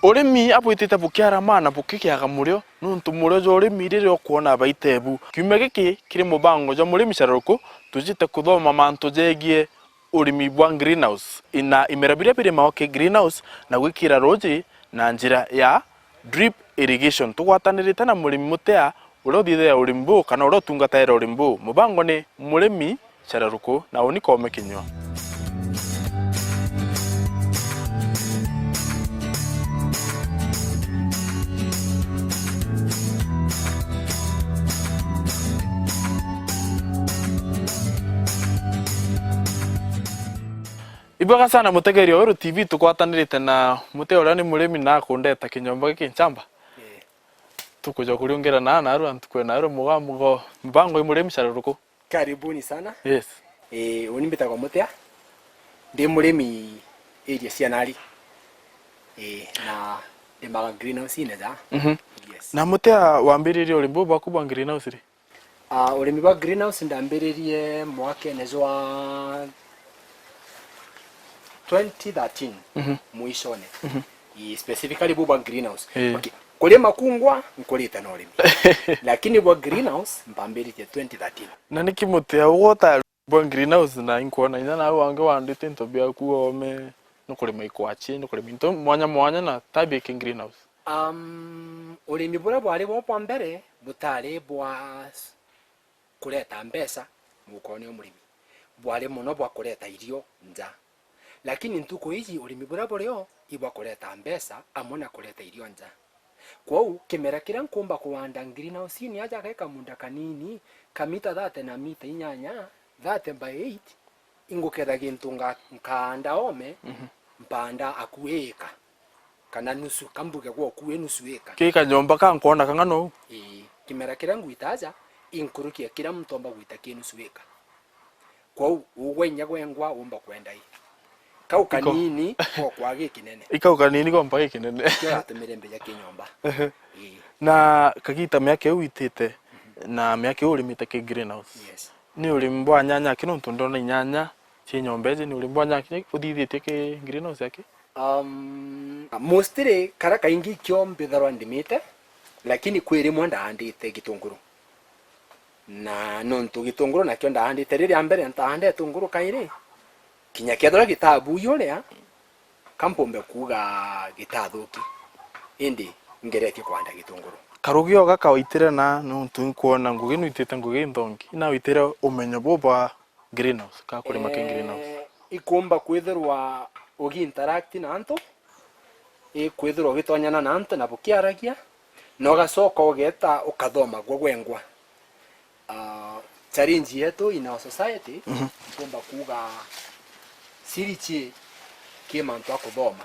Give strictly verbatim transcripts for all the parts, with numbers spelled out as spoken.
Urimi abwitite bukiarama na bukigiaga murio, nuntu murio jwa urimi riria ukwona baita ebu. Kiumia giki kiri mubango jwa Murimi Cararuku, tujite kuthoma mantu jegie urimi bwa greenhouse, ina imera biria birimagwa ki greenhouse na gwikira ruuji na njira ya drip irrigation. Tugwatanirite na murimi Mutea uria uthithagia urimi buu kana uria utungatagira urimi buu. Mubango ni Murimi Cararuku na uni koome kinyua. Ibwega sana mutegeri wa Weru T V, tugwatanirite na Mutea uria ni murimi na akundeta kinyomba giki nchamba. Ii. Tukuja kuriungira na naarua ntuku ya naarua muga mugo. Mubango i Murimi Cararuku. Karibuni sana. Yes. Ii, uni mbitagwa Mutea. Ndi murimi area cia Nari. Ii, na ndimaga greenhouse-ine ja. Mhm. Yes. Na Mutea wambiririe urimi buu bwaku bwa greenhouse ri? Ah, urimi bwa greenhouse ndambiririe mwakene jwa twenty thirteen, mhm, mwishone. Mhm. Ii, specifically buu bwa greenhouse. Ii. Okay. Kurima kungwa, nkurite na urimi. Lakini bwa greenhouse, mpambiritie twenty thirteen. Na niki Mutea ugwota bwa greenhouse na inkwona inya nawe wangi wandite into biaku oome, nukurima ikwachi, nukurima into mwanya mwanya na tabia ki greenhouse? Um, urimi buria bwari bwo bwa mbere butari bwa s-, kureta mbeca mukone o murimi. Bwari mono bwa kureta irio nja. Lakini ntuku iji urimi buria burio i bwa kureta mbeca amwe na kureta irio nja. Kwou, kimera kiria nkumba kuanda greenhouse-ini aja geka munda kanini, ka mita thirty na mita inyanya, thirty by eight, inguketha gintu nga-, nkaanda oome, mhm, mpanda akui ika, kana nusu, ka mbuge gwa ukui nusu ika. Ki kanyomba ka nkwona kang'ana uu? Ii, kimera kiria ngwita aja, inkuruki ya kiria muntu omba gwita ki nusu ika. Kwou, ugwe inya gwengwa umba kwenda i. Kau kanini, gokwa gikinene. I kau kanini gomba gikinene. Kio gatumire mbija kinyomba. Ehe. Ii. Na kagita miaka iu witite, na miaka iu urimite ki greenhouse. Yes. Ni urimi bwa nyanya aki nontu ndona inyanya ci nyomba iji, ni urimi bwa nyanya aki uthithitie ki greenhouse aki? Um, mostly, kara kaingi kio mbitharwa ndimite, lakini kwi rimwe ndaandite gitunguru. Na nontu gitunguru nakio ndaandite, riria mbere ntaanda itunguru kairi, kinya kethirwa gitabuui uria, ka mpumbe kuuga gitathuki. Indi ngeretie kwanda gitunguru. Karugi o gaka waitire na nontu nkwona ngugi nwitite ngugi nthongi. Ina waitire umenyo buu bwa greenhouse, ka kurima ki greenhouse? Eh, ikumba kwithirwa ugi interact na antu, ikwithirwa ugitonyana na antu na bukiaragia, na ugacoka ugeeta ukathoma gwe gwengwa. Ah, challenge yetu in our society, mhm, ikumba kuuga siri ci ki mantu a kuthoma,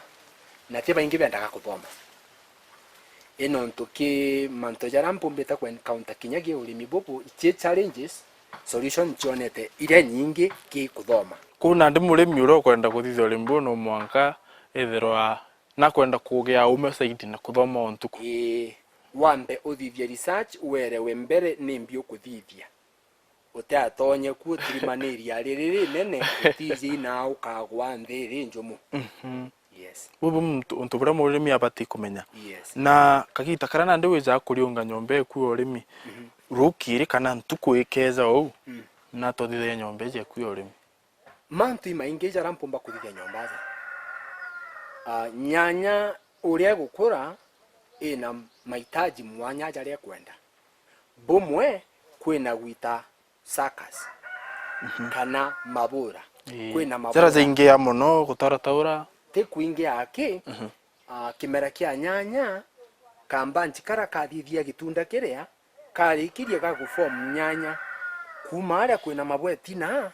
na ti baingi bendaga kuthoma. I nontu ki mantu jaria mpumbite ku encounter kinya gi urimi bubu, ici challenges, solution ncionete iria nyingi ki kuthoma. Kwou nandi murimi uria ukwenda kuthithia urimi buu no mwanka ethirwa nakwenda kugia ume zaidi na kuthoma o ntuku. Ii, wambe uthithie research, werewe mbere nimbi ukuthithia. Utiatonye ku utirimaniria riri rinene, utiji na ukagwa nthi iri njumu. Mhm. Yes. Bubu muntu, untu buria murimi abati kumenya. Yes. Na kagita karia nandi wijaga kuriunga nyomba eku ya urimi, mhm, rukiri kana ntuku ikeja uu, mm, na tuthithagia nyomba iji eku ya urimi. Mantu imaingi jaria mpumba kuthithia nyomba aja. Ah, nyanya uria igukura ina mahitaji mwanya jaria ikwenda. Bumwe, kwina gwita suckers, mhm, kana mabura. Ii. Kwina mabura. Jara jaingia mono gutara taura. Ti kwingia aki, mhm, ah, kimera kia nyanya, kambanji kara kathithia gitunda kiria, karikirie gaguform nyanya. Kuma aria kwina mabwe tina,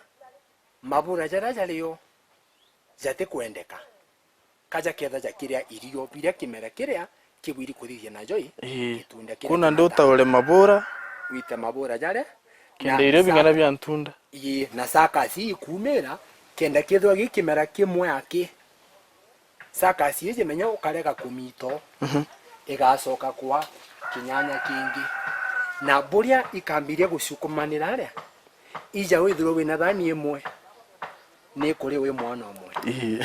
mabura jaria jario jatikwendeka. Kaja ketha jakiria irio biria kimera kiria kibwiri kuthithia najo i, ii, gitunda kiria. Kuna ndu kinata utaure mabura. Wite mabura jaria. Kenda na irio bing'ana sa-, bia ntunda. Ii, na suckers ikumira, kenda kethirwa gi kimera kimwe aki. Suckers iji menya ukarega kumito, mhm, igacoka kwa kinyanya kingi. Na buria ikambiria gucukumanira aria, ija withirwe wina thani imwe. ni kuri wi mwana umwe. Ii.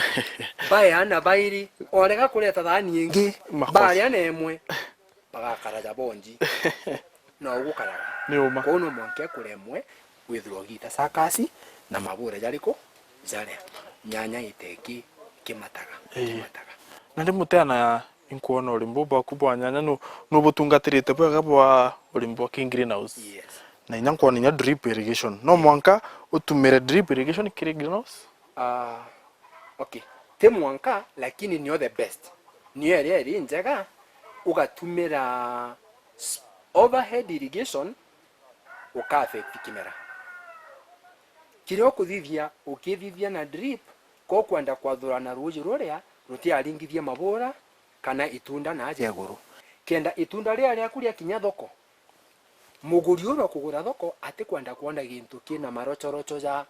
Bae ana bairi, orega kureta thani ingi, makosa, baria na imwe, bagakara ja bonji. No ugukaraga. Ni uma. Kwou no mwanka kuremwe withirwa ugiita circus na mabure jariku? Jaria. Nyanya iteki kimataga. Ii. Kimataga. Na ndi muteana inkwona urimi buu bwaku bwa nyanya nu-, nubutungatirite bwega bwa urimi bwa ki greenhouse. Yes. Na inya nkwona inya drip irrigation. No mwanka utumire drip irrigation kiri greenhouse? Ah, okay. Ti mwanka, lakini niyo the best. Niyo iria iri njega, ugatumira s-, overhead irrigation, uka affect kimera. Kiria ukuthithia, ukithithia na drip, ko kwenda kwathurana ruuji ruria rutiaringithia mabura kana itunda na aja iguru. Kenda itunda riria riaku riakinya thoko, muguri uria ukugura thoko atikwenda kwona gintu kina marocoroco ja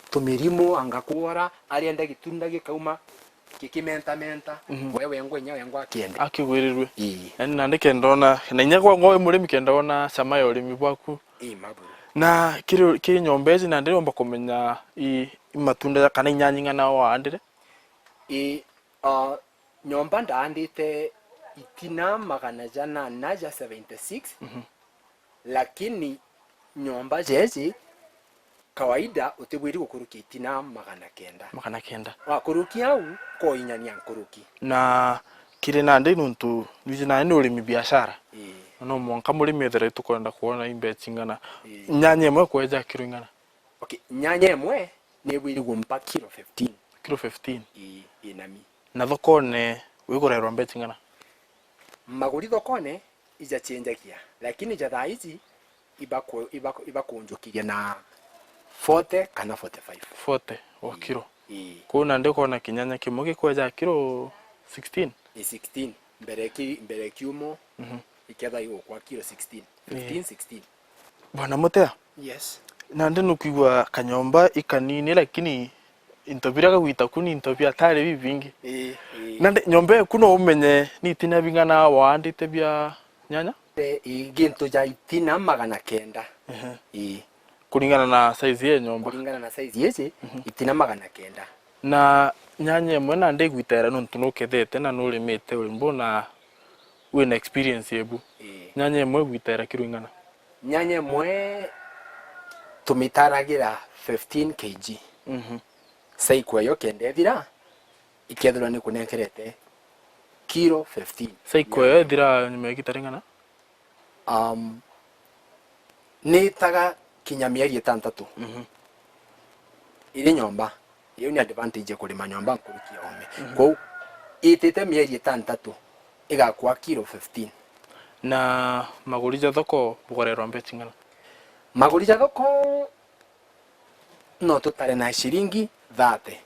tumirimu, anga kwora, arienda gitunda gikauma gikimentamenta, mhm, we wengwa inya wengwa akiende. Akigwirirue. Ii. Yaani nandi kenda ona, na inya kwa ngwa wi murimi kenda ona cama ya urimi bwaku. Ii, maburu. Na kiri, kiri nyomba iji nandi niomba kumenya i, i matunda ja kana inyanya ing'ana waandire? Ii, ah, nyomba ndaandite itina magana janana ja seventy six, mhm, lakini nyomba jeji kawaida utibwiri gukurukia itina magana kenda. Magana kenda. Wakurukia au, koinyania nkuruki. Na kiri nandi nuntu nwiji nandi ni urimi biashara. Ii. Na no mwanka murimi ethire tukwenda kwona imbeca ing'ana. Ii. Nyanya imwe kweja kiro ing'ana? Okay, nyanya imwe ni ibwiri gumpa kiro fifteen. Kiro fifteen? Ii, inami. Na thokone wigurerwa mbeca ing'ana? Maguri thokone ijacenjagia, lakini ja thaa iji ibaku-, ibaku-, ibakunjukiria na forty kana forty five. Forty o kiro. Ii. Kwou nandi ukona kinyanya kimwe gikweja kiro sixteen? Ii, sixteen. Mbere ki-, mbere kiumo, mhm, iketha igukwa kiro sixteen. Ii. Fifteen, sixteen. Bwana Mutea? Yes. Nandi nukwigua kanyomba ikanini, lakini into biria gagwita ku ni into biatari bibingi. Ii, ii. Nandi nyomba eku no umenye ni itina bing'ana waandite bia nyanya? Ii, gintu ja itina magana kenda. Ehe. Ii. Kuringana na size ya nyomba? Kuringana na size iji, mhm, itina magana kenda. Na nyanya imwe nandi igwitaira nuntu nukethete na nurimite urimi buu na wina experience ebu. Ii. Nyanya imwe igwitaira kiro ing'ana? Nyanya imwe tumitaragira fifteen K G. Mhm. Cycle iyo kenda ithira, ikethirwa ni kunenkerete kiro fifteen. Cycle iyo ithira nyuma ya igita ring'ana? Um, nitaga kinya mieri itantatu. Mhm. Iri nyomba. Iu ni advantage ya kurima nyomba nkuruki ya ome. Mhm. Kwou, itite mieri itantatu, igakua kiro fifteen. Na maguri ja thoko bugurerwa mbeca ing'ana? Maguri ja thoko no tutare na ciringi thirty.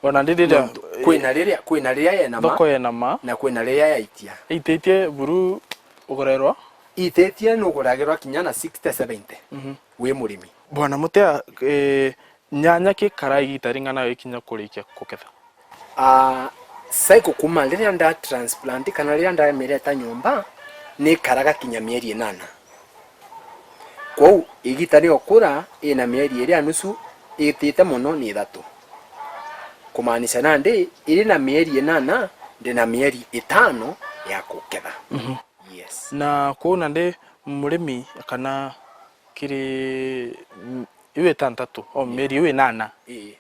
Ona ndi riria, nontu kwina riria, kwina riria yenama, thoko yenama, na kwina riria yaitia. Ititie buru ugurerwa? Ititie nuguragirwa kinya na sixty, seventy, mhm, wi murimi. Bwana Mutea, eh, nyanya kikara igita ring'ana gikinya kurikia kuketha? Ah, cycle kuma riria nda transplant kana riria ndamireta nyomba, nikaraga kinya mieri inana. Kwou, igita ria ukura ina mieri iri ya nusu, itite mono ni ithatu. Kumaanisha nandi, iri na mieri inana, ndi na mieri itano ya kuketha. Mhm. Yes. Na kwou nandi murimi kana kiri, mm, iu itantatu, o, ii, mieri iu inana. Ii.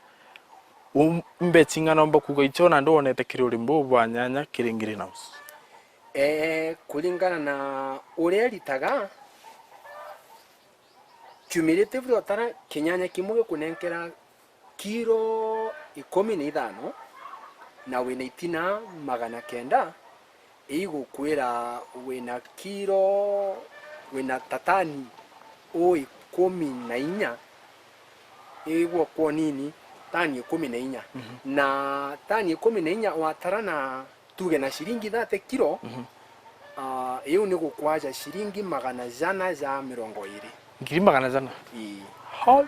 U-, mbeca ing'ana umba kuuga icio nandi wonete kiri urimi buu bwa nyanya kiri greenhouse? Ee, kuringana na uria iritaga, cumulatively utara kinyanya kimwe gikunenkera kiro ikumi na ithano, na wina itina magana kenda, igukwira wina kiro, wina ta tani u ikumi na inya, igwo kwa unini, tani ikumi na inya. Mhm. Na tani ikumi na inya watara na tuge na ciringi thate kiro, mhm, ah, iu ni gukwaja ciringi magana jana ja mirongo iri. Ngiri magana jana? Ii. Hoi.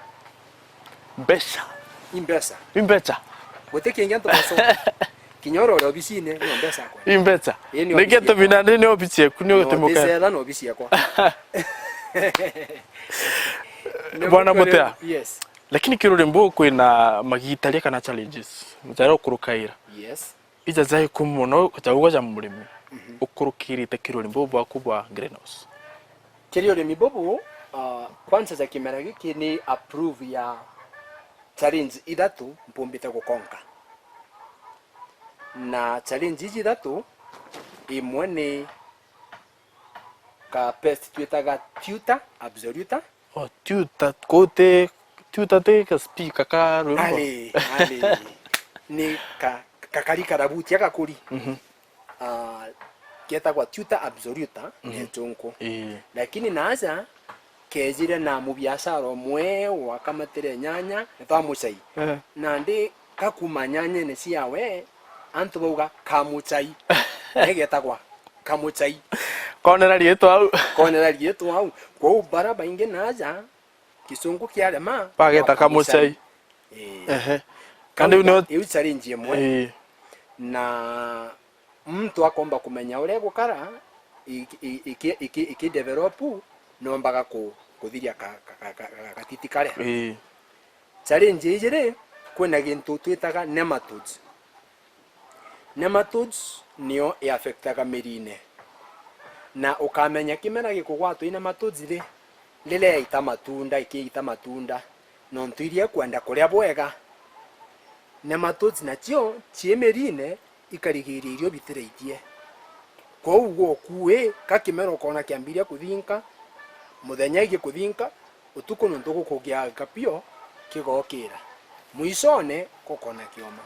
Mbeca. I mbeca. I mbeca. Guti kingi antu bacoka. Kinya oro uri obicine, no mbeca akwa. I mbeca. Ii, ni niki obici tubina yakwa. Ndi ni obici eku, ni no utimuka. Ndicetha na obici yakwa. Bwana Mutea. Yes. Lakini kiruri mbu kwina magitaria kana challenges jaria ukurukaira. Yes. Ija jaiku mono jauga ja murimi. Mhm. Ukurukirite kiruri mbu bwaku bwa greenhouse. Kiri urimi bubu, uh, kwanza ja kimera giki ni approve ya challenge ithatu mpumbite gukonka. Na challenge iji ithatu, imwe ni ka pest twitaga tuta absoluta. Oh, tuta, kuti, tuta ti ka speaker ka rwimbo. Ali, ali. Ni ka, kakari karabutia gakuri. Mhm. Ah, ketagwa tuta absoluta, mhm, ni chunku. Ii. Lakini naja, kejire na mubiashara umwe wakamatire nyanya, etwa Muchai. Eh. Nandi kakuma nyanyene ciawe, antu bauga Kamuchai. Negetagwa Kamuchai. Konera riitwa au. Konera riitwa au. Kwou bara baingi naja, Kisungu kiarema, bageta Kamuchai. Kamuchai. Ii. Ehe. Kau kandi iu nio iu challenge imwe. Ii. Na muntu akomba kumenya uria gukara, iki, iki, iki, iki develop, nombaga ku, kuthiria ka, ka, ka, ka, ka, gatiti karia. Ii. Challenge iji ri, kwina gintu twitaga nematodes. Nematodes nio i affectaga mirine. Na ukamenya kimera gikugwatwa i nematodes ri, riria yaita matunda, ikiita matunda, nontu iria ikwenda kuria bwega. Nematodes nacio cii mirine, ikarigiria irio bitiraitie. Kwou gwoku ii, ka kimera ukoona kiambiria kuthinka, muthenya igikuthinka, utuku nontu gukugiaga kapio, kigokira. Mwishone, gukoona kioma.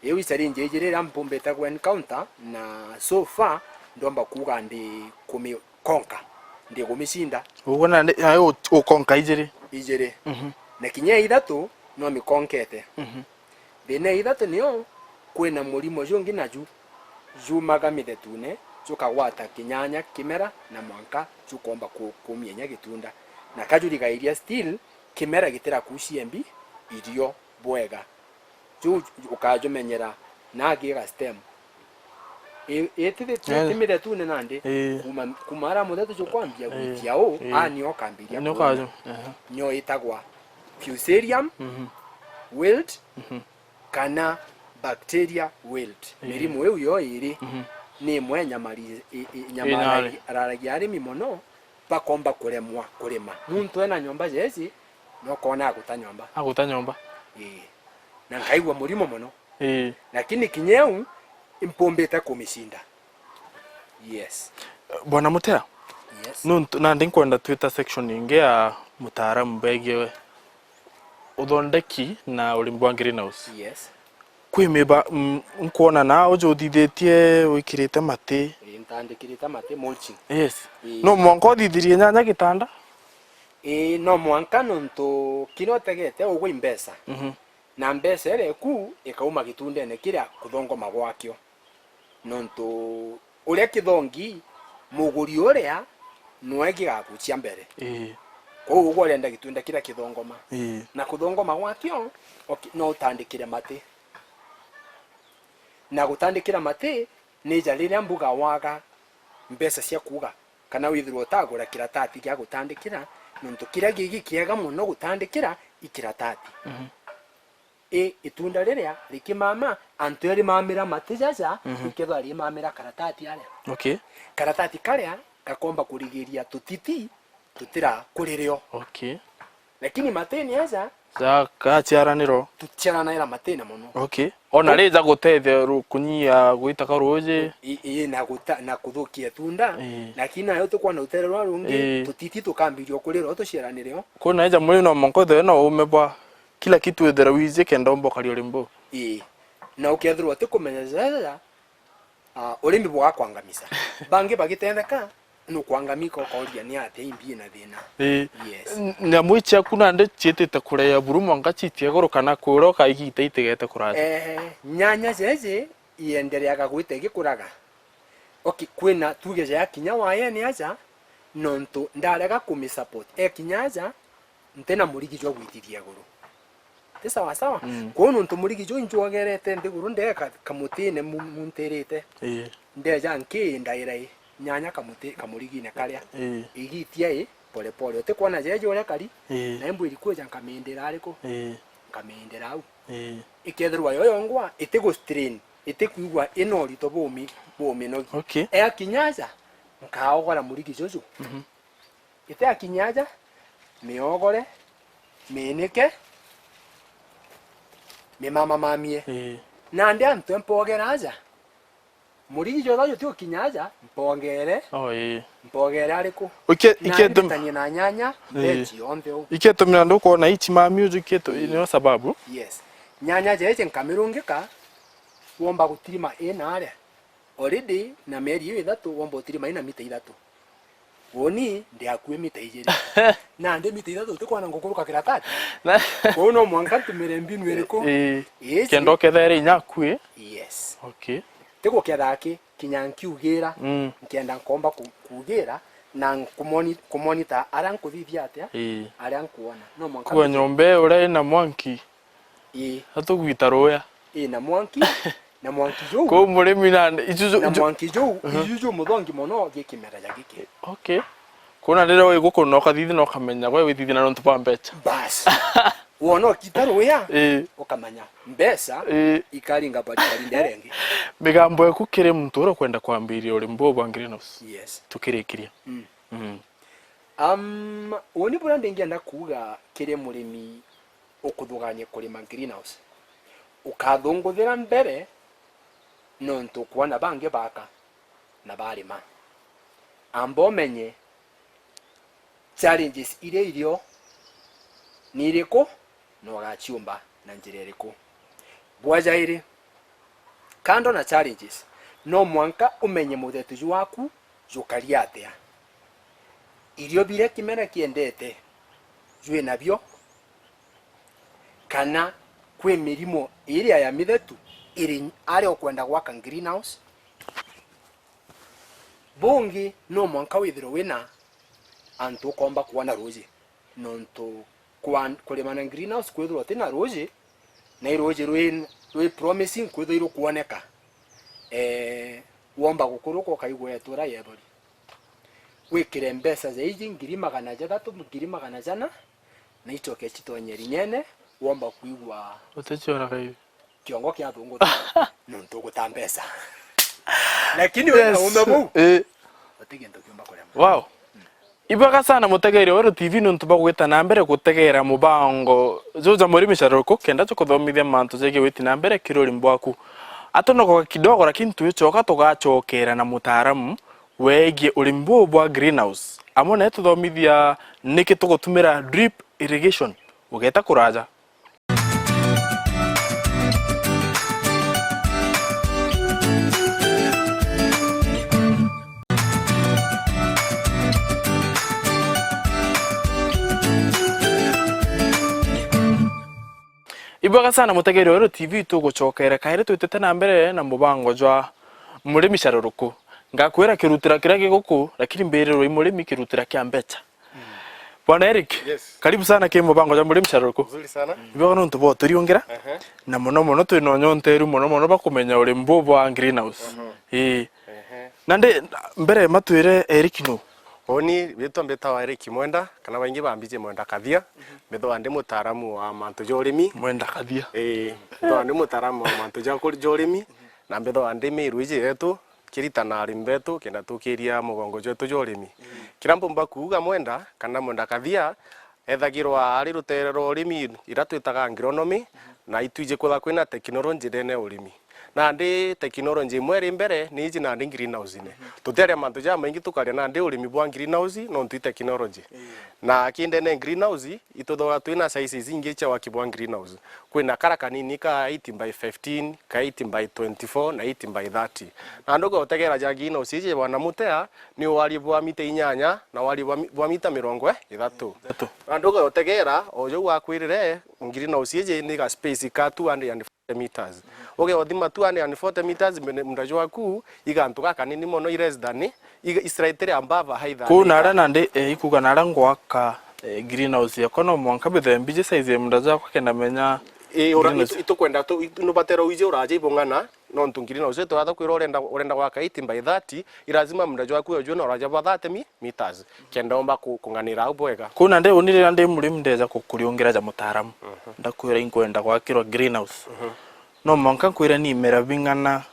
Iu i challenge ijiri iria mpumbite ku encounter, na so far, ndomba kuuga ndi kumi, konka, ndi kumicinda. Uguo na ndi, na u-, ukonka ijiri? Ijiri. Mhm. Na kinya ya ithatu no mikonkete. Mhm. Thina ya ithatu nio kwina murimo jungi naju jumaga mithetune, jukagwata kinyanya kimera na mwanka jukomba ku-, kumia inya gitunda. Na kajurigairia still, kimera gitirakucia mbi irio bwega. Ju ukajumenyera na giga stem. I, i, ti, ti, ti, eh, ti mithetune nandi. Ii. Kuma, kuma ara muthetu jukwambia, ii, gwitia u, ii, ani okambiria. Ni kuuma. Ukaju-, ehe. Nio itagwa Fusarium, mhm, wilt, mhm, kana bacteria wilt. Ii. Mirimu iu yo iri, mhm, ni imwe nyamari-, i, i, nyamararagia arimi mono, bakomba kuremwa kurima. Muntu ena nyomba jeci, no kona aguta nyomba. Aguta nyomba. Ii. Na nkaigua murimo mono. Ii. Lakini kinya eu, impumbite kumicinda. Yes. Bwana Mutea? Yes. Nuntu, nandi nkwenda twita section ingi ya mutaaramu begie uthondeki na urimi bwa greenhouse. Yes. Kwi miba, mm, nkwona na uju uthithitie wikirite mati. Ii, ntandikirite mati, mulching. Yes. Ii. No mwanka uthithirie nyanya gitanda? Ii, no mwanka nontu kinya utegete ugwe i mbeca. Mhm. Na mbeca iria iku ikauma gitundene kiria kuthongoma gwakio. Nontu uria kithongi, muguri uria nwe gigakucia mbere. Ii. Kwou ugwe urenda gitunda kiria kithongoma. Ii. Na kuthongoma gwakio, oki-, no utandikire mati. Na gutandikira mati, ni ja riria mbuga waga mbeca cia kuuga, kana withirwa utagura kiratati gia gutandikira, nontu kiria gigi kiega mono gutandikira i kiratati. Mhm. I, itunda riria rikimama, antu eri mamira mati jaja, mhm, ikethwa rimamira karatati aria. Okay. Karatati karia gakomba kurigiria tutiti tutira kuri rio. Okay. Lakini matini aja, ja gaciaraniro, tuciaranaira matini mono. Okay. Ona rija gutethia ru-, kunyia gwita ka ruji. I, i, na guta-, na kuthukia itunda. Ii. Lakini nayo tukwona rutere rwa rungi, ii, tutiti tukambiria kurira tuciaranire o. Kwina ija muri no monko the no ume bwa kila kitu withira wiji kenda umba ukaria uri mbu. Ii. Na ukethirwa utikumenya jaja, ah, urimi bugakwangamisa. Bangi bagitetheka, nukwangamika ukauria ni atia imbi ina thina. Ii. Yes. N-, nyamu ici ciaku nandi ciitite kurea buru mwanka ciitie iguru kana kwira ukaigita itigete kuraja? Ehe, nyanya jeje iendereaga gwita igikuraga. Okay, kwina tuge ja kinya waye ni aja, nontu ndarega kumisupport. E kinya aja, ntina murigi jwa gwitithia iguru. Ti sawa sawa? Mm. Kwou nontu murigi juu injwogerete nthiguru, ndee ka-, kamutine mu-, muntirite. Ii. Ndeja nki ndairai nyanya kamuti-, kamurigine karia. Ii. Igitia i, pole pole. Utikwona jeje uria kari, Ii. na imbwiri kwija nkamindira ariku? Ii. Nkamindira au. Ii. Ikethirwa yo yongwa, itigu strain, itikwigua ina urito bumi-, buminogi. Okay. Eakinya aja, nkaogora murigi juju. Mhm. Iteakinya aja, miogore, minike, mimamamamie. Ii. Nandi antu mpogera aja, murigi jotha juti ukinya aja, mpongere, Oh, ii. mpongere ariku? Uke-, Na iketum- nditanie na nyanya, Ii. benji yonthe u. Iketumira ndukwona ichi mami uju iketu-, Ii. niyo sababu? Yes. Nyanya jeje nkamirungika, womba gutirima ina aria. Already, na mieri iyo ithatu, womba utirima ina mita ithatu. Uuni, ndi akui mita ijiri. Nandi mita ithatu, utikwana ngukuruka kiratati. Na Kwou no mwanka ntumire mbinu iriku? Ii. Iji. Kenda ukethaira inya akui? Yes. Okay. Ti guketha aki, kinya nkiugira, Mm. nkienda nkomba ku-, kuugira, na nkumoni-, kumonita aria nkuthithia atia, Ii. aria nkuona. No mwanka Kwa mbe- nyomba iyo uria ina mwanki, Ii. atugwita ruya. Ii, na mwanki, na mwanki juu. Kwou murimi nandi, ijuju, Na ju- mwanki juu, Mhm. ijuju muthongi mono gi kimera ja giki. Okay. Kwou nandi riria wi guku na ukathithi na ukamenya, we withithi na nontu bwa mbecha. Bas. Wona ukita ruya, Ii. ukamenya mbeca Ii. ikaringa bari bari ndere ingi. Migambo yaku kiri muntu uria ukwenda kwambiria urimi buu bwa greenhouse. Yes. Tukirikiria. Mm. Mm. Um, uuni buria ndingienda kuuga kiri murimi ukuthugania kurima greenhouse, ukathunguthira mbere nontu ukwona bangi baka na barima. Amba umenye challenges iria irio ni iriku na ugaciumba na njira iriku. Bwa jairi, kando na challenges, no mwanka umenye muthetu jwaku jukari atia. Irio biria kimera kiendete jwi nabio, kana kwi mirimo iria ya mithetu iri aria ukwenda gwaka greenhouse. Bungi, no mwanka withirwe wina antu ukomba kwona ruuji, nontu kwa-, kurima na greenhouse kwithirwa utina ruuji, na i ruuji rwi, rwi promising kwithirwa irukwoneka. Eh, womba gukuruka ukaigua etura yethori. Wikire mbeca ja iji ngiri magana jathatu, ngiri magana jana, na icoke citonye rinyene, womba kwigua Uticiona kairi. kiongo kiathunguta nontu uguta mbeca. Lakini wina Yes. ume buu, Eh. uti gintu kiumba kurema. Wow. Ibwega sana mutegeeri wa Weru T V nontu bwa gwita na mbere gutegeera mubango juja murimi caruruku kenda jukuthomithia mantu jegie witi na mbere kiri urimi bwaku. Atunogoka kidogo, lakini twicoka tugacokeera na mutaaramu wegie urimi buu bwa greenhouse. Amwe nae tuthomithia niki tugutumira drip irrigation ugeeta kuraja. Ibwega sana mutegeeri wa Weru T V, tugucokeera kairi twitite na mbere na mubango jwa murimi caruruku. Ngakwira kirutira kiria giguku, lakini mbiriro i murimi kirutira kia mbecha. Bwana Eric, Yes. karibu sana ki mubango jwa murimi caruruku. Mzuri sana. Ibwega nontu bwa uturiungira. Ehe. Na mono mono twina unyonteru mono mono bwa kumenya urimi buu bwa greenhouse. Mhm. Ii. Ehe. Nandi mbere matwire Eric nu? Uni ritwa mbitawa Eric Mwenda, kana baingi bambiji Mwenda Kathia. Mhm. Mbithagwa ndi mutaaramu wa mantu ja urimi. Mwenda Kathia. Ii, mbithagwa ndi mutaaramu wa mantu ja kuri-, ja urimi, na mbithagwa ndi miru iji yetu, kirita na arimi betu, kenda tukiria mugongo jwetu jwa urimi. Mm. Kiria mpumba kuuga Mwenda, kana Mwenda Kathia, ethagirwa ari rutere rwa urimi iria twitaga agronomy, na itwiji kwithwa kwina technology ndene ya urimi. Nandi technology imwe iri mbere ni iji nandi greenhouse-ini. Mhm. Tutiaria mantu jamaingi, tukaria nandi urimi bwa greenhouse, nontu i technology. Ii. Na ki ndene greenhouse, ituthaura twina sizes ingi cia waki bwa greenhouse. Kwina kara kanini ka eight by fifteen, ka eight by twenty-four, na eight by thirty. Na nduga utegera ja greenhouse iji bwana Mutea, ni wari bwa mita inyanya, na wari bwa mi-, bwa mita mirongo ithatu. Ithatu. Na nduga utegera, o jau wakwirire, greenhouse iji ni ga space ka two hundred and meters. Uge uthima two hundred and forty meters mune-, munda jwaku, i gantu gakanini mono, i less than, i, i slightly above a high than. Kuu naria nandi, eh, ikuga naria ngwaka, eh, greenhouse yakwa no mwanka mbithe mbiji size ya munda jwakwa kenda menya Eh, ura-, greenhouse. Itu-, itukwenda tu-, itu-, nubatera wije uraja ibung'ana, Nontu greenhouse itwatha kwira urenda, urenda gwaka eighty by thirty, i lazima munda jwaku ujue na uraja bwa thirty mi-, meters, kenda umba ku-, kung'anira au bwega. Kuu nandi uni riria ndi murimi ndeja ku-, kuriungira ja mutaaramu, ndakwira inkwenda gwakirwa greenhouse. No mwanka nkwire ni imera bing'ana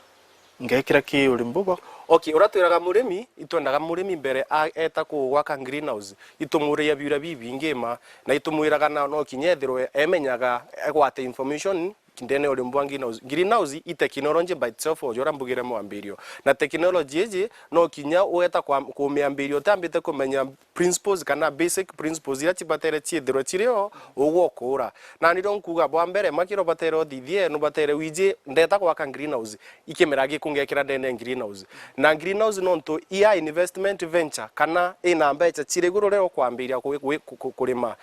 ngekira ki urimi bubu? Okay, uria twiraga murimi, itwendaga murimi mbere a-, eta ku-, gwaka greenhouse, itumuriria biura bibingi ma, na itumwiraga na no kinya ethirwe emenyaga, egwate information, ndene ya urimi bwa greenhouse. Greenhouse i technology by itself, o uria mbugire mwambirio. Na technology iji no kinya weta kwa, kumiambiria utambite kumenya principles kana basic principles iria cibatere ciithirwe ciri o, ugwe ukuura. Na nirio nkuuga bwa mbere, mwa kiria ubatere uthithie, nubatere wiji, ndeta gwaka greenhouse, i kimera giku ngekira ndene ya greenhouse. Na greenhouse nontu i ya investment venture, kana ina mbeca ciri iguru riria ukwambiria ku-, ku-, ku-, ku-, kurima.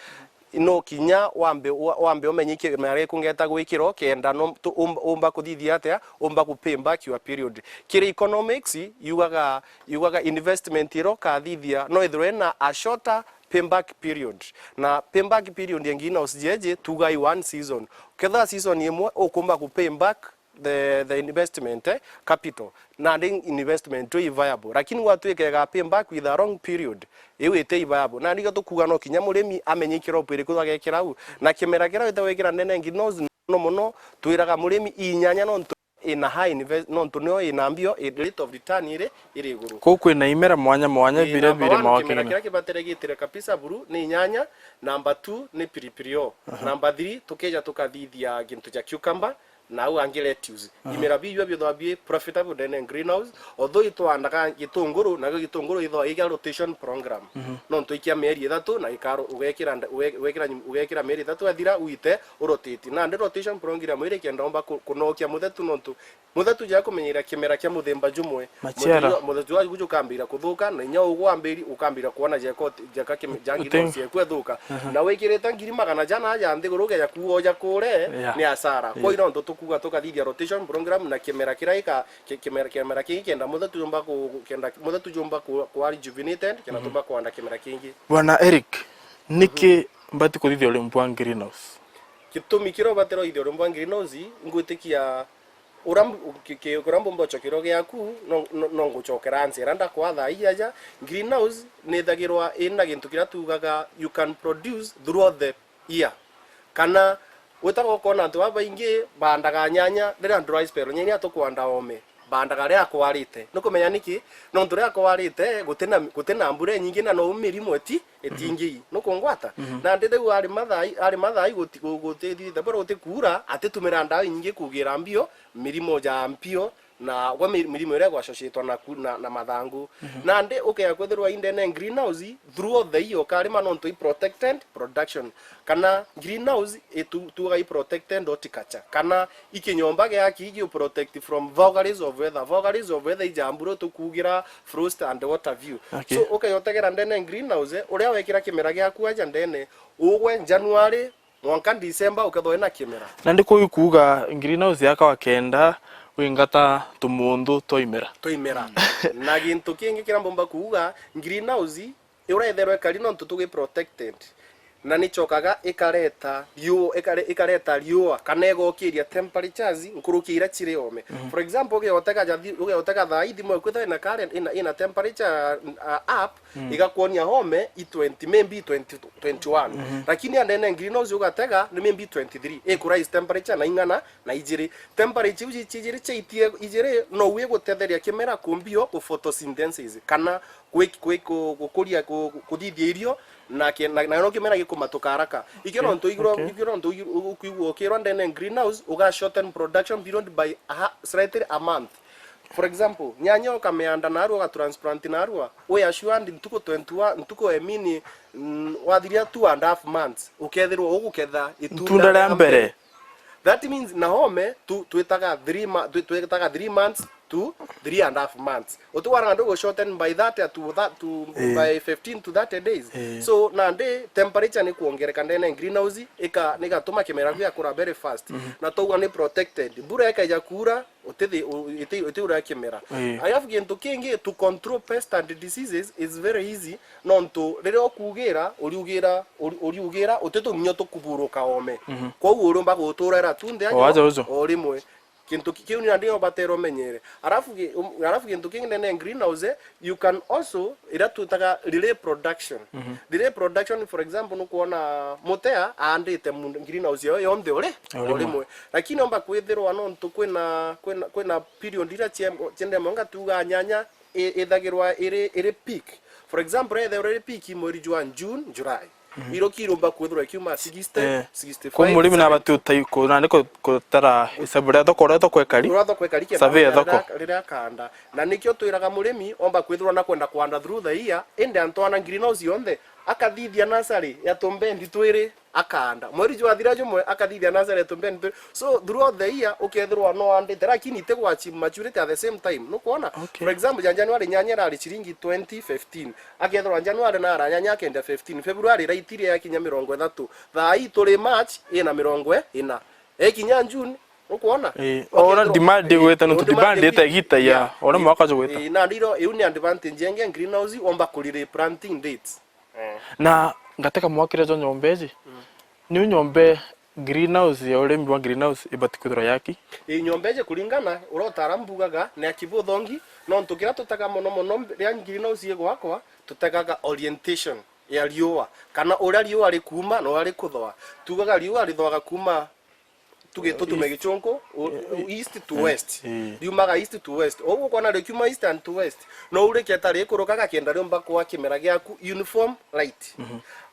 No kinya wambe, wa-, wambe umenye kimera giku ngeta gwikirwo kenda no tu-, um-, umba kuthithia atia, umba ku pay back your period. Kiri economics, yugaga, yugaga investment iria ukathithia no ithirwe ina a shorter payback period. Na payback period ya greenhouse jeje tuga i one season. Kethira season imwe ukumba ku pay back the, the investment, eh, capital, nandi investment tu i viable. Lakini gwatuika iga pay back with a long period, iu iti i viable. Na nigo tukuga no kinya murimi amenye i crop iriku agekira au. Na kimera kiria wita gwikira ndene ya greenhouse, muno muno twiraga murimi i nyanya nontu ina high invest, nontu nio ina mbio, i rate of return iri, iri iguru. Kuu kwina imera mwanya mwanya. Ii, biria number biri one, kimera kiria kibatere gitire kabisa buru ni nyanya, number two ni pilipili hoho, number three tukeja tukathithia gintu ja cucumber, na au angi lettuce. Imera biu bithwa bi profitable ndene ya greenhouse, although itwandaga gitunguru, na gitunguru ithwa iga rotation program. Nontu ikia mieri ithatu na ikaro ugekira nda-, uge-, ugekira nyum-, ugekira mieri ithatu yathira uite urotate. Nandi rotation program iri kenda umba ku-, kunokia muthetu nontu muthetu ja kumenyera kimera kia muthemba jumwe. Maciara. Muthetu wa, muthetu wa guju ukambira kuthuka, na inya ugwambiri ukambira kuona jeko, jeka kim-, jangi uti- nonsi eku ethuka. Na wikirite ngiri magana jana aja nthiguru ugeja kuoja kure, ni asara. Kwa hiyo nontu tukuga tukathithia rotation program na kimera kiria ika-, ki-, kimera, kimera kingi kenda muthetu jumba ku-, kenda muthetu jumba ku-, kuwa rejuvenated, kenda tumba kuanda kimera kingi. Bwana Eric, niki mbati kuthithia urimi bwa greenhouse? Gitumi kiria ubatire uthithia urimi bwa greenhouse, ngwitikia uria mb-, ki-, ki-, uria mbumba ucokerio giaku, no, no, no ngucokera answer iria ndakwaa thaa ii aja. Greenhouse nithagirwa ina gintu kiria tugaga you can produce throughout the year. Kana witaga ukona antu babaingi baandaga nyanya riria dry spell, nyanya tukwanda ome, baandaga riria kwarite. Nukumenya niki? Nontu riria kwarite, gutina, gutina mbura inyingi na nou mirimo iti-, itingii. Nukungwata? Nandi riu ari mathai, ari mathai guti-, gu-, gutithithia bura gutikuura, atitumira ndawa inyingi kugira mbio, mirimo ja mpio, na gwa mi-, mirimo iria igwacocetwa na ku-, na, na mathangu. Nandi ukea kwithirwa indene greenhouse, throughout the year ukarima nontu i protected production. Kana greenhouse itu-, tuga i protected horticulture. Kana i kinyomba giaki gi protect from vagaries of weather. Vagaries of weather ija mbura tukugira frost and what have you. Okay. So, ukeyotegera ndene greenhouse, uria wekira kimera giaku aja ndene, ugwe January, mwanka December ukethwa wina kimera. Na ndi kuu kuuga greenhouse yaka wa kenda wingata tumunthu twa imera. Twa imera. Na gintu kingi kiria mbumba kuuga, greenhouse iria itherwa ikari nontu tugi protected. Na nicokaga ikareta riu-, ikare-, ikareta riua, kana igokiria temperatures nkuruki iria ciri ome. For example, ugeotega jathi-, ugeotega thaa ii thimu eku ithwa ina current, ina, ina temperature, uh, up, igakuonia home i twenty, maybe twenty, twenty-one. Lakini andene greenhouse ugatega ni maybe twenty-three. Iku rise temperature na ing'ana na ijiri. Temperature iu ci-, cijiri ciaitie ijiri, no wi gutetheria kimera kumbio ku photosynthesis, kana kwi-, kwi-, ku-, gukuria, ku-, ku-, kuthithia irio, na ki-, na, na no kimera gikumatuka haraka. Ikio nontu igirwa, ikio nontu ukwigua ukirwa ndene greenhouse, uga shorten production period by a, slightly a month. For example, nyanya ukamianda narua, ugatransplant narua, we assured ntuku twenty-one, ntuku, I mean, mm, wathiria two and a half months, ukethirwa uguketha itunda ria mbere. That means, na home, tu-, twitaga three ma-, twi-, twitaga three months to three and a half months. Uti waranga ndu gu shorten by thirty to that, to, by fifteen to thirty days. So, nandi temperature ni kuongereka ndene greenhouse, ika-, nigatuma kimera giakura very fast. Na twauga ni protected. Mbura ikaija kuura, utithi-, u-, iti-, iti uria kimera. Ii. Alafu gintu kingi, to control pest and diseases is very easy, nontu riria ukugira, uriugira, uri-, uriugira, utituminyo tukuburuka ome. Kwou uriumba gutura era tunde aja o rimwe. Kintu ki-, kiu ni nandi ubatere umenyere. Arafu gi-, um, arafu kintu kingi ndene ya greenhouse, eh, you can also, ira twitaga relay production. Relay production, for example, nukwona mutea aandite mu-, greenhouse yao yonthe uri, o rimwe. Lakini omba kwithirwa nontu kwina, kwina, kwina period ira cie-, ciendemo nga tuga nyanya i-, ithagirwa iri, iri peak. For example, ethagirwa iri peak mweri jwa June, July. Iro kirumba kwithirwa ikiuma sixty, eh, sixty-five, kwa murimi na seventy. Bati utai ku-, nandi ku-, kutara isabu ria thoko, uria thoko ekari. Uria thoko ekari kenda survey ya riria, thoko. Riria akanda. Na nikio twiraga murimi omba kwithirwa na kwenda kwanda through the year, indi antu ana greenhouse yonthe, akathithia nasari ya tumbendi twiri, akanda. Mweri jwathira jumwe, akathithia nasari ya tumbendi twiri. So, throughout the year, ukethirwa no andite, lakini ite gwa achieve maturity at the same time. Nukwona? Okay. For example, ja January nyanya irari ciringi twenty fifteen. Akethirwa January na aranyanya akenda fifteen. February iraitirie yakinya mirongo ithatu. Thaa ii turi March, ina mirongo ina. Ekinya June, nukwona? Eh, ora demand igwite, nontu demand ite igita ya, ora mwaka jugwita. Eh, na ndiro, iu ni advantage yenge greenhouse, omba kurire planting dates. Eh. Na ngateka mwakire jo nyomba iji. Niu nyomba greenhouse ya urimi bwa greenhouse ibati kwithirwa yaki? Ii, nyomba iji kuringana uria utaara mbugaga ni ya kibuthongi, nontu kiria tutega mono mono riria greenhouse igwakwa, tutegaga orientation ya riua, kana uria riua rikuuma na uria rikuthoa. Tugaga riua rithoaga kuuma, tuge, tutume gichunku, u-, u-, east to west. Riumaga east to west. Uguo ukona rikiuma east and to west. No uriketa rikurukaga kenda riumba kwa kimera giaku uniform light.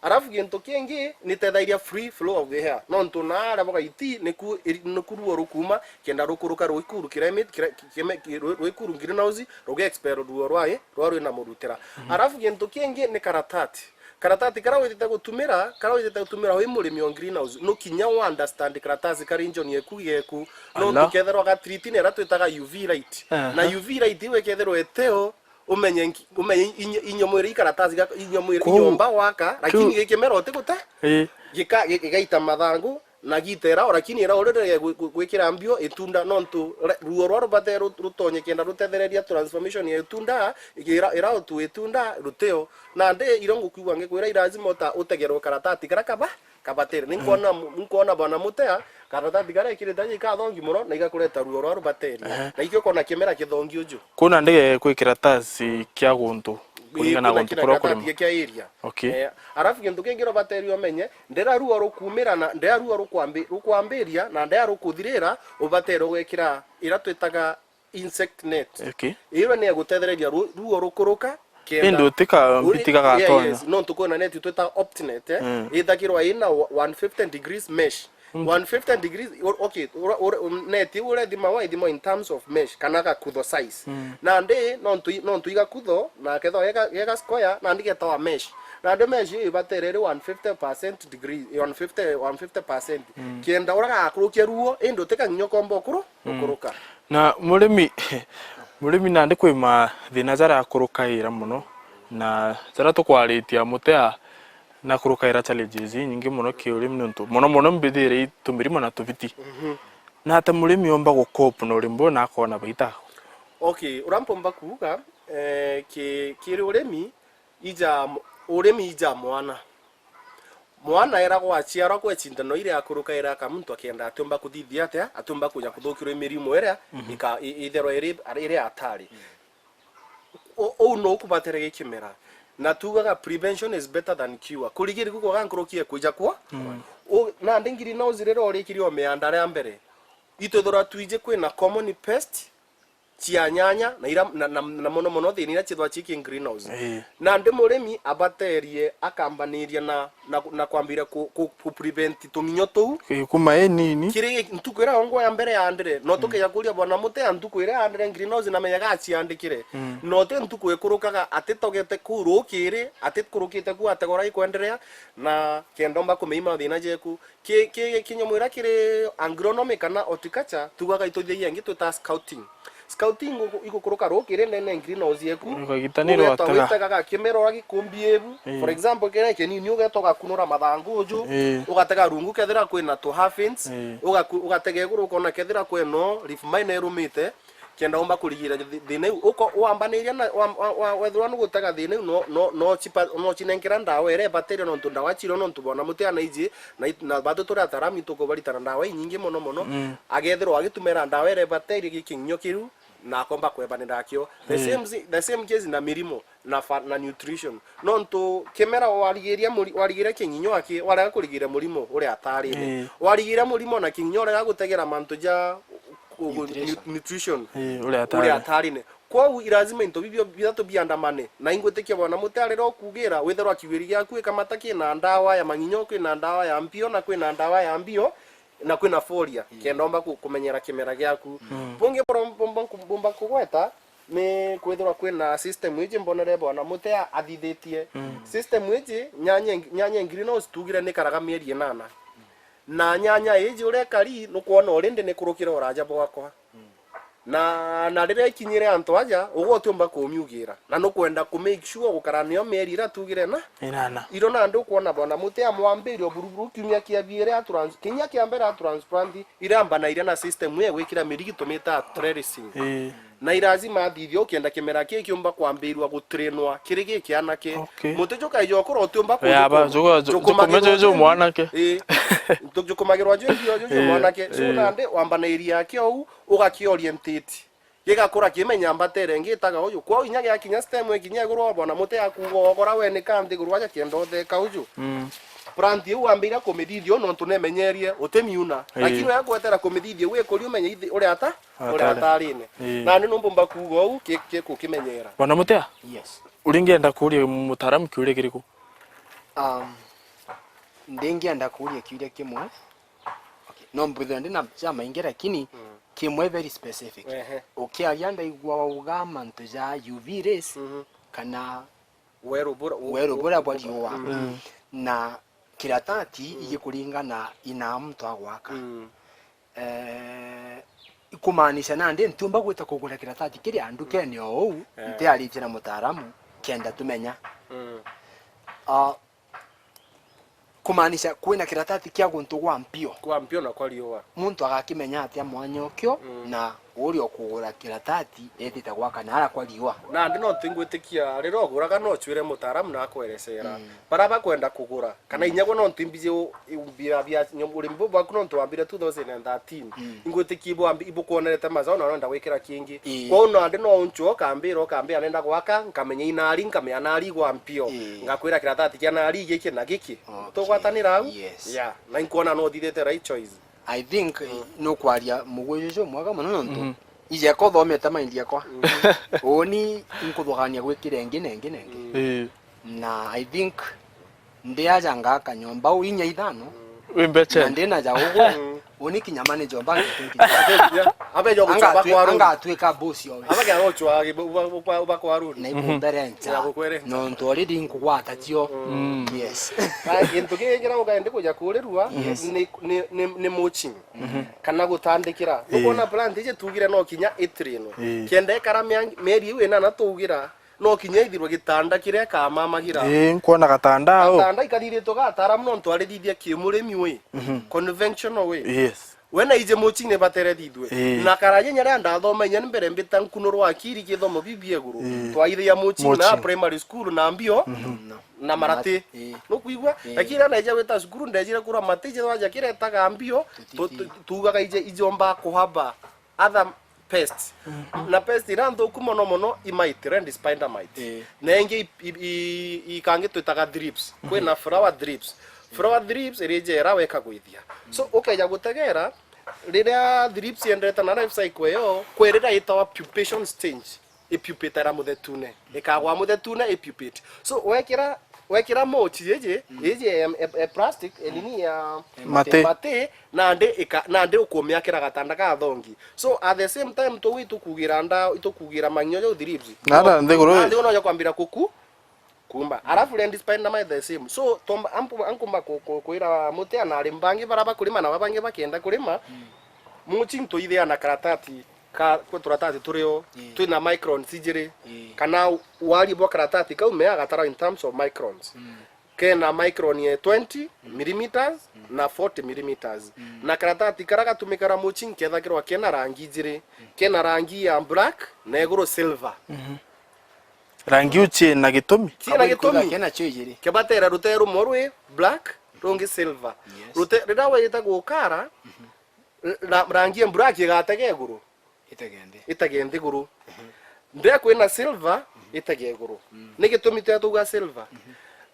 Arafu gintu kingi ni tethairia free flow of the air. Nontu na aria bogaiti niku iri-, niku ruo rukuuma kenda rukuruka rwikuru climate, kira-, ki-, kime-, ki-, rwi-, rwikuru greenhouse, ruge expel ruo rwae, rwa rwina murutira. Arafu gintu kingi ni karatati. Karatati karia witite gutumira, karia witite gutumira wi murimi o greenhouse, no kinya u understand karatasi kari njoni eku geku. No tukethirwa ga treat ni iria twitaga U V light. Na U V light iu ikethirwa iteo, umenye nki-, umenye inyo-, inyo mwiri ikaratasi gaka, inyo mwiri, inyo mba waka, lakini gikimera utigute. Gika-, gi-, gigaita mathangu, na gitera, o lakini ira urire gwi-, gwi-, gwikira mbio itunda, nontu re-, ruo rwa rubate ru-, rutonye kenda rutethereria transformation ya itunda, ira, ira utu itunda ruteo. Nandi iro ngukwigua ngikwira, i lazima uta-, utegerwe karatati karia kaba-, kabatere. Ninkwona mu-, ninkwona bwana Mutea, karatati karia ekirite aje ikathongi mono, na igakureta ruo rwa rubateria. Na ikio ukona kimera kithongi uju. Kuna ndege kwi kiratasi kia guntu, kuringana na guntu kuria ukurima. Kia area. Okay. Eh, arafu gintu kingi rubateria umenye, ndira ruo rukumira na ndira ruo rukwambi-, rukwambiria na ndira rukuthirira, ubatere ugekira ira twitaga insect net. Okay. Iro ni egutethereria ru-, ruo rukuruka kenda. Indi utika uri-, mbitiga gatonya. Yes, nontu kwina net twita optinet, eh? Ithagirwa ina wa-, one fifty degrees mesh. One fifty degrees, o-, okay, ura-, ura-, um, net iu urethima wa ithima in terms of mesh, kana gakutho size. Nandi nontu i-, nontu igakutho, na kethwa geka, geka square, nandi getawa mesh. Nandi mesh iu ibatere iri one fifty percent degree, one fifty, one fifty percent. Kenda ura gakurukia ruo, indi utika nginya ukomba ukuru-, ukuruka. Na murimi, murimi nandi kwi mathina jaria akurukaira mono, na jaria tukwaritia Mutea na kurukaira challenges inyingi mono ki urimi, nontu mono mono mbithire i tumirimo na tubiti. Na ata murimi omba gu cope na urimi buu na akona baita? Okay, uria mpomba kuuga, eh, ki-, kiri urimi, ija m-, urimi ija mwana. Mwana eragwa aciarwa kwe cindano iria akuruka ira aka muntu akenda atiumba kuthithia atia, atiumba kuja kuthukirwa i mirimu iria ika-, i-, itherwa iri, iri atari. U-, uu no ukubatere gikimera. Na tugaga prevention is better than cure. Kurigiri gukwaga nkuruki ya kwija kwa. U-, nandi greenhouse riria urikiri o mianda ria mbere, itwithirwa twiji kwina common pest, cia nyanya, na ira, na, na, na mono mono thina iria ciithwa ciki greenhouse. Ii. Nandi murimi abaterie akambaniria na, na, na kwambiria ku, ku, ku prevent tung'inyo tuu. Ii, kuma i nini. Kiri ntuku iria yongwa ya mbere yaandire, no tukeja kuria bwana Mutea ntuku iria yaandire greenhouse na menyaga aciandikire. No ti ntuku ikurukaga atitogete kuu rukiri, atikurukite kuu ategora ikwenderea, na kenda omba kumeima thina jeku. Ki, ki, kinyamwira kiri agronomy kana horticulture, tugaga ituthiagia ingi twita scouting. Scouting igu-, igukuruka rukiri ndene greenhouse yeku. Ugeeta witegaga kimera uria gikumbi ibu. Ii. For example, kiria kinini ugeeta ugakunura mathangu uju, ii, ugatega rungu kethira kwina tu halfins, ii, ugaku-, ugatega iguru ukona kethira kwina leaf miner irumite. kenda umba kurigira thi-, thina iu. Uko-, wambaniria na, wa-, wa-, wa-, wethirwa nugutega thina iu, no, no, no cipa-, no cinenkera ndawa iria ibataire, nontu ndawa cirio, nontu bona muti ana iji, na it-, na batu turi ataramu itukubaritana ndawa inyingi mono mono, mm, agethirwa agitumira ndawa iria ibataire gi king'io kiu, na akomba kwebanira kio. The, mm, same si-, the same case na mirimo na fa-, na nutrition. Nontu kimera warigiria muri-, warigiria king'inyo aki, warega kurigiria murimo uria atarine. Ii. Warigiria murimo na king'inyo urega gutegera mantu ja ku-, ku-, nutrition, nu-, nutrition. Ii, uria atarine. Uria atarine. Kwou i lazima into bibio bithatu biandamane. Na ingwitikia bwana muti arira ukugira, withirwa kiwiri giaku ikamata kina ndawa ya mang'inyo, kwina ndawa ya mpio, na kwina ndawa ya mbio, na kwina folia, mm, kenda umba ku-, kumenyera kimera giaku. Mm. Bungi bura mbumba ku-, mbumba kugweta, ni kwithirwa kwina system iji mbonere bwana muti a-, athithitie. Mm. System iji, nyanya ing-, nyanya ingiri no citugire nikaraga mieri inana. Na nyanya iji uria ikari, nukwona already nikurukire uraja bwakwa. Mm. Na, na riria ikinyire antu aja, ugwe utiumba kumiugira. Na nukwenda ku make sure gukara nio mieri iria tugire na inana. Iro nandi ukwona bwana muti a mwambirio buruburu kiumia kia biere a trans-, kinya kia mbere a transplant, irambanaire na system ya gwikira mirigi tumita trellising. Ii. Na i lazima athithio ukienda kimera kii kiumba kwambirua gutrainwa kiri gikianake. Okay. Muti jukaija ukura utiumba ku-, ya, ba, juku-, juku-, jukumagirwa juku-, juku mwanake. Ii. Jukumagirwa ju, ju, ju, ju, ii, mwanake. So, ii, nandi wambaniria kio u, ugakiorientate. Gigakura kimenya mbatere ngitaga uju. Kwou inya giakinya stem ikinya iguru, wabona muti akuuga ugora we ni ka nthiguru aja kenda utheka uju. Mm. Plant iu wambira kumithithia nontu nemenyerie, utimiuna. Ii. Lakini we akwetera kumithithia, wi kuri umenye ithi-, uria ata-, uria atarine. Atarine. Ii. Nani numbumba kuuga uu, ki-, ki-, kukimenyera. Bwana Mutea? Yes. Uringienda kuuria mutaaramu kiuria kiriku? Um, ndingienda kuuria kiuria kimwe. Okay. No mbwithwe ndi na jamaingi, lakini, mm, kimwe very specific. Ehe. Ukiaria ndaigua wauga mantu ja U V rays, mhm, kana weru bura, u-, weru u-, bura bwa riua. Mm. Mm. Na kiratati, mm, igikuringana ina muntu agwaka. Mm. Eh, ikumaanisha nandi ntiumba gwita kugura kiratati kiria ndukene o uu, eh, ntiaritie na mutaaramu kenda tumenya. Mm. Ah, kumaanisha kwina kiratati kia guntu gwa mpio. Kwa mpio na kwa riua. Muntu agakimenya atia mwanya ukio, mm, na uria ukugura kiratati etite gwaka nara kwa riua? Nandi no ntingwitikia riria uguraga no ucwire mutaaramu na akwerecera. Mm. Bara bakwenda kugura, kana, mm, inya gwe no ntimbiji u-, u-, bia, bia, nyom-, urimi bubu bwaku nontu wambire two thousand and thirteen. Mm. Ingwitikia ibu-, ibukuonerete mazao na urenda gwikira kingi. Ii. Kwou nandi no unchwo ukambira, ukambira nenda gwaka, nkamenya inari, nkamenya nari gwa mpio. Ii. Ngakwira kiratati kia nari giki na giki. Okay. Tugwatanira au? Yes. Yeah. Na inkwona no uthithite right choice. I think, mm, nukwaria muguyu juju mwega mono nontu, mhm, ijeko thomete mind yakwa. Mhm. Uni nkuthugania gwikira ingi na ingi na ingi. Mm. Ii. Na I think ndi aja ngaka nyomba uu inya ithano. Wi mbeca. Na ndi na ja ugwe. Mm. Uni kinya manager omba ngitwiki. Abeja guchwa bakwaru. Angatwika boss owe. Abeja guchwa bakwaru. Na, mhm, ikumbere ncha. Ya gukwere ncha. Nontu already nkugwata cio. Mm. Yes. Na gintu kingi na ukaende kuja kurirua, yes, ni, ni, ni, ni mulching. Mhm. Kana gutandikira. Ii. Ukona plant iji tugire no kinya itrainwe. Ii. Kenda ikara mia-, mieri iu inana tugira, no kinya ithirwe gitanda kiria ikamamagira. Ii, nkwona gatanda au. Gatanda ikariritwe ga ataaramu nontu arithithia kimurimi wi. Mhm. Conventional way. Yes. We na ije mulching ni batere thithwe. Ii. Na karaja inya ria ndathoma inya ni mbere mbita nkunurwa akiri kithomo bibi iguru. Ii. Twaithia mulching na mulching primary school na mbio. Mhm. Na marati. Ii. Nukwigua? Ii. Lakini riria naija gwita cukuru, ndejire kura mati ije twaja kiretaga mbio, tu-, tu-, tuugaga ije, ijomba kuhaba other pest. Mhm. Na pest iria nthuku mono mono i mite, red spider mite. Ii. Na ingi i, i, i, i kangi twitaga thrips. Mhm. Kwina flower thrips. Flower thrips iri ijera weka gwithia. So, ukeja gutegera, riria thrips yendete na life cycle iyo, kwi riria itawa pupation stage. Ipupitaira muthetune. Ikagwa muthetune, ipupate. So, wekira, wekira mulch iji, mm, iji ya, ya, ya plastic, ya nini ya mati. Mati, nandi ika-, nandi ukumiakira gatanda ga thongi. So, at the same time, tugwi itukugira nda-, itukugira mang'io ja uthiribs. Na nda nthiguru. Nandi unoja kwambira kuku, kumba. Alafu red spider mite the same. So, tomba, ampu-, ankumba ku-, ku-, kwira muti ana arimi bangi bara bakurima na babangi bakenda kurima, mm, mulching tuithia na karatati ka, kwi turatati turio, ii, twina microns ijiri, ii, kana wari bwa karatati kau me agatara in terms of microns. Mm. kena micron ya twenty millimeters na forty millimeters. Na karatati kara gatumikara muchi nkethagirwa kena rangi ijiri, kena rangi ya black na iguru silver. Rangi uchi na gitumi. Kina gitumi. Kena cho ijiri. Kibatera rute rumwe rwi black, rungi silver. Yes. Rute, riria wita gukara, ra-, rangi ya black igatega iguru. Itege nthi. Itege nthiguru. Ndiria kwina silver, itege iguru. Ni gitumi turia tuuga silver.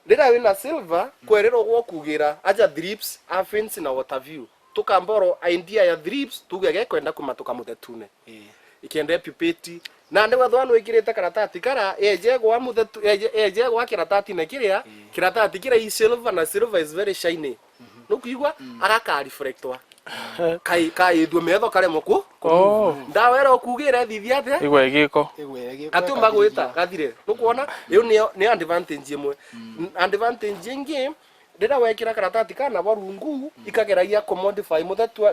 Riria wina silver, kwerira ugwa kugira aja Drips, Afins na Waterview. Tukamboro idea ya Drips, tuge gekwenda kumatuka muthetune. Ii. Ikenda epipiti. Nandi wethwa nwikirite karatati kara, eje gwa muthetu, eje, eje gwa kiratatine kiria, kiratati kiria i silver na silver is very shiny. Nukwigua? Agaka reflectwa. Kai, kaithua metho karemwe ku. Oh. Ndawa ira ukugira ithithia atia? Igwe giko. Atiumba gwita gathire. Nukwona? Iyo ni, ni advantage imwe. Advantage ingi, riria wekira karatati kana bo rungu, ikageragia ku modify muthetu,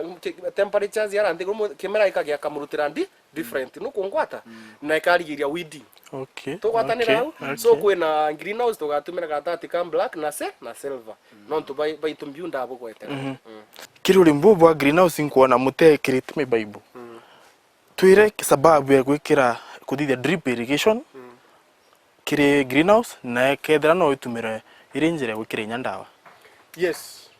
temperatures ya nthiguru, kimera ikagia kamurutira ndi different. Nukungwata? Na ikarigiria weeding. Okay. Tugwatanira au? Okay. So kwina greenhouse tugatumira karatati ka black na se-, na silver. Nontu bai-, baitu mbiu ndabugwetera. Kiri urimi buu bwa greenhouse nkwona muti ekirite mibaibu. Twire sababu ya gwikira, kuthithia drip irrigation kiri greenhouse, na kethira no itumire iri njira ya gwikira inya ndawa. Yes.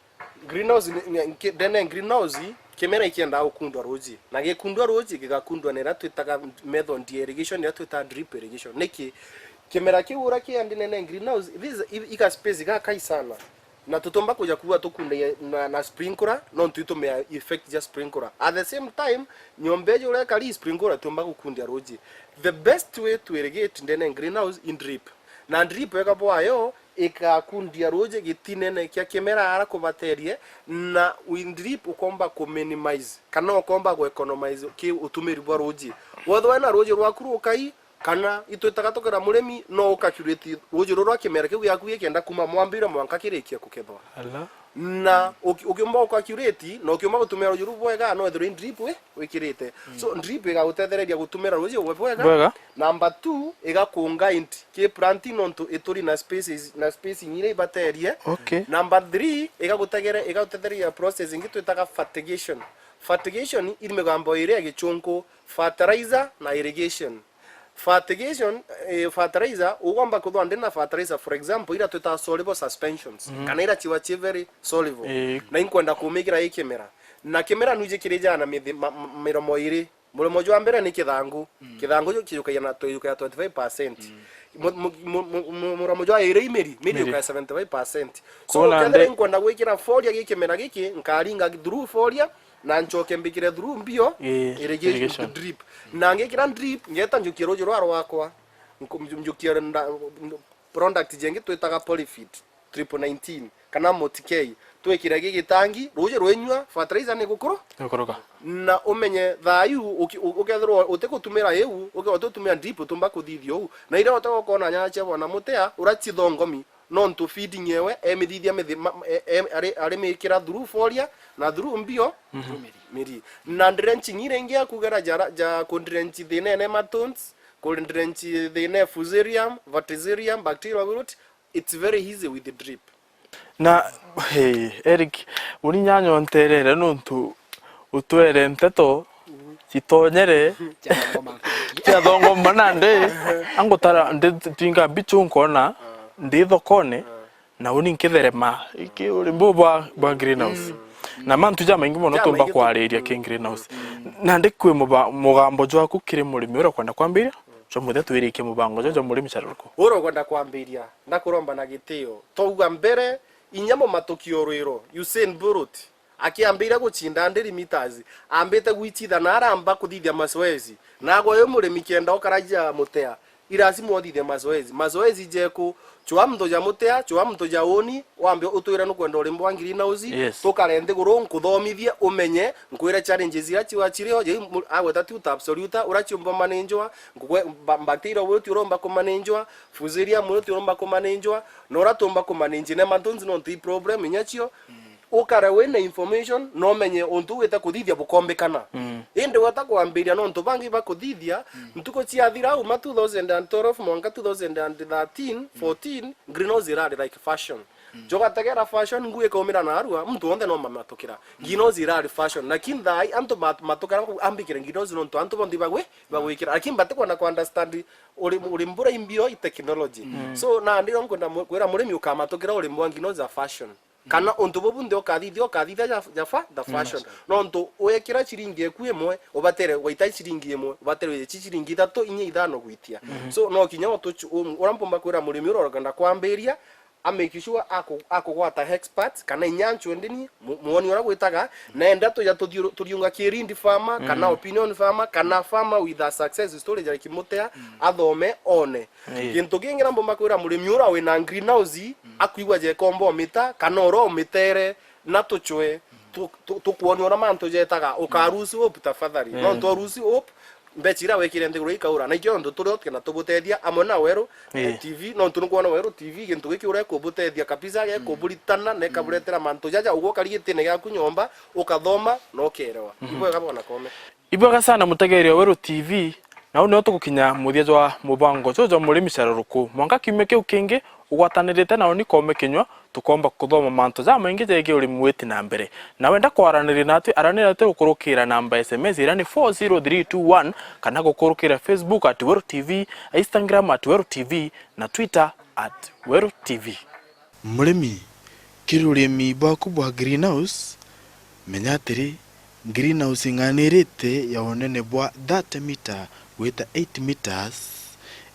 Greenhouse ni, ni, ki-, ndene ya greenhouse, kimera ikiendaa gukundwa ruuji. Na gikundwa ruuji, gigakundwa na iria twitaga method ya irrigation, iria twitaga drip irrigation. Niki? Kimera kiu uria kiandi ndene ya greenhouse, this, i-, iga space gakai sana. Na tutumba kuja kuuga tukunde na, na sprinkler, nontu itumia effect ja sprinkler. At the same time, nyomba iji uria ikari, sprinkler itiumba gukundia ruuji. The best way to irrigate ndene ya greenhouse in drip. Na drip wega bwayo, ikakundia ruuji gitinene kia kimera ara kubaterie, na with drip ukomba ku minimize, kana ukomba gu economize ki utumiri bwa ruuji. Wethwa wina ruuji rwaku rukai, kana itwitaga tukira murimi, no ukakurate ruuji ruru rwa kimera kiu giaku gikienda kuma mwambire mwanka kirikie kukethwa. Ala. Na uki-, ukiumba ukakurate, na ukiumba gutumira ruuji ruu bwega, no ethirwe i drip wi-, wikirite. So, drip igagutethereria gutumira ruuji bwe-, bwega. Bwega. Number two, igakunga int ki planting nontu ituri na spaces, na spacing iria ibaterie. Okay. Number three, igagutegere-, igagutethereria process ingi twitaga fertigation. Fertigation iri migambo iri ya gichunku, fertilizer na irrigation. Fertigation, eh, fertilizer, ugomba kuthwa ndi na fertilizer, for example, ira twita soluble suspensions, kana ira chiwa chi very soluble. Eh. Na inkwenda kumikira i kimera. Na kimera nwiji kiri jana mithi-, ma-, ma-, miromo iri. Muromo jwa mbere ni kithangu. Kithangu ju kijukagia na, tujukagia twenty-five percent. Mu-, mu-, mu-, mu-, mu-, muromo jwa iri i miri, miri ijukagia seventy-five percent. So, kethira ndi- inkwenda gwikira foliar gi kimera giki, nkaringa through foliar, na nchoke mbikire through mbio, ii, irrigation, irrigation, drip. Na ngikira drip, ngeta njukie ruuji rwa rwakwa. Nku-, nju-, njukie nda-, product jengi twitaga Polyfit triple nineteen, kana Multi-K. Twikire gi gitangi, ruuji rwinyua, fertilizer ni gukuru-, ni gukuruka. Na umenye thayu, uki-, u-, ukethirwa utigutumira iu, uke-, utigutumira drip, utumba kuthithia uu. Na iria utegokona nyanya cia bwana mutea, uria cithongomi, nontu feeding ewe emithithia mithi-, ma-, e-, e-, ari-, arimikira through foliar na through mbio miri. Na drenching iria ingi ya kugera jara, ja ku drench thina ene matons, ku drench thina fusarium, verticillium, bacterial wilt, it's very easy with the drip. Na, hey, Eric, uni nyanya onterere nontu utwere nteto citonyere ciathongoma nandi angutara ndi twinga mbichu nkona ndi thokone, na uni nkitherema iki urimi buu bwa, bwa greenhouse. Na mantu jamaingi mono tumba kwariria ki greenhouse. Nandi kwi muba-, mugambo jwaku kiri murimi uria ukwenda kwambiria, jwa muthe twirikie mubango jwa, jwa murimi charurko. Uria ukwenda kwambiria, ndakuromba na gitio. Twauga mbere, inya mumatuki o rwiro, Usain Bolt, akiambira gucinda hundred meters, ambite gwichitha na aramba kuthithia mazoezi. Nagwe wi murimi kenda ukaragia mutea, i lazima uthithie mazoezi. Mazoezi jeku, chwa mto ja mutea, chwa mto ja uni, wambe utwire nukwenda urimi bwa greenhouse, yes, tukare nthiguru, nkuthomithie, umenye, nkwire challenges iria chiwa chirio, je, mu-, agweta tu ta absolute, uria chiumba manenjwa, nkugwe, ba-, bacteria wilt uromba kumanenjwa, fusarium wilt uromba kumanenjwa, na uria tumba kumanenji nematons nontu i problem inya cio. Ukare wina information, na umenye untu ugwita kuthithia bukombikana. Indi weta kwambiria nontu bangi bakuthithia, ntuku ciathira auma two thousand and twelve mwanka two thousand and thirteen, fourteen, greenhouse irari like fashion. Jogategera fashion, nguo ikaumira narua, muntu wonthe no mamatukira. Nginozi irari fashion, lakini thaai antu mat-, matukira ambikire nginozi nontu antu bonthe bagwi-, bagwikira. Lakini batikwenda ku understand uri, uri mbura imbio i technology. So, nandi no nkwenda mu-, kwira murimi ukamatukira uri mbwa nginozi za fashion. Kana untu bubu nthi ukathithia, ukathithia ja, ja fa-, the fashion. Nontu wekira ciringi eku imwe, ubatere gwaita ciringi imwe, ubatere wici ciringi ithatu, inya ithano gwitia. So, no kinya utuchu-, um, uria mpumba kwira murimi uria urenda kwambiria, a make sure aku-, akugwata expert, kana inya anchwe ndini, mu-, muoni uria gwitaga, nenda tuja tuthiu-, turiunga ki reed farmer, kana opinion farmer, kana farmer with a success story ja Kimutea, athome, one. Gintu kingi na mpumba kwira murimi uria wina greenhouse, akwigua jekomba umita, kana uria umitere, na tuchwe, tu-, tu-, tukwonia uria mantu jetaga, ukarusi hope tafadhali. Nontu urusi hope, mbecha iria wekire nthiguru ikaura. Na ikio nontu turi o tukenda tubutethia amwe na Weru, eh, T V, nontu nukwona Weru T V, gintu giki uria ikubutethia kabisa, gikuburitana, na ikaburetera mantu jaja, ugwe ukari gitine giaku nyomba, ukathoma, na ukerewa. Ibwega bwana Kome. Ibwega sana mutegeeri wa Weru T V, na uu nio tugukinya muthia jwa mubango juju jwa Murimi Cara Ruku. Mwanka kiumia kiu kingi, ugwatanirite na uni Kome Kinyua, tukomba kuthoma mantu jamaingi jegii urimi witi na mbere. Na wenda kwaraniria natwi, araniria natwi gukurukira namba ya S M S iria ni four zero three two one, kana gukurukira Facebook at Weru T V, Instagram at Weru T V, na Twitter at Weru T V. Murimi, kiri urimi bwaku bwa greenhouse, menya atiri, greenhouse ing'anirite ya unene bwa thirty meter gwita eight meters,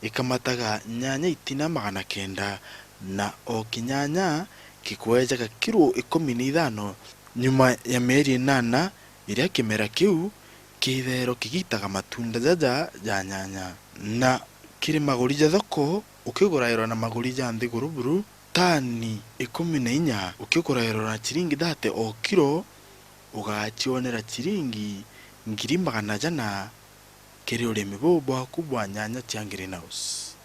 ikamataga nyanya itina magana kenda, na o kinyanya gikwejaga kiro ikumi na ithano. Nyuma ya mieri inana iria kimera kiu kithairwa kigitaga matunda jaja ja nyanya. Na kiri maguri ja thoko, ukigurairwa na maguri ja nthiguru buru, tani ikumi na inya, ukigurairwa na ciringi thate o kiro, ugacionera ciringi ngiri magana jana kiri urimi buu bwaku bwa nyanya cia greenhouse.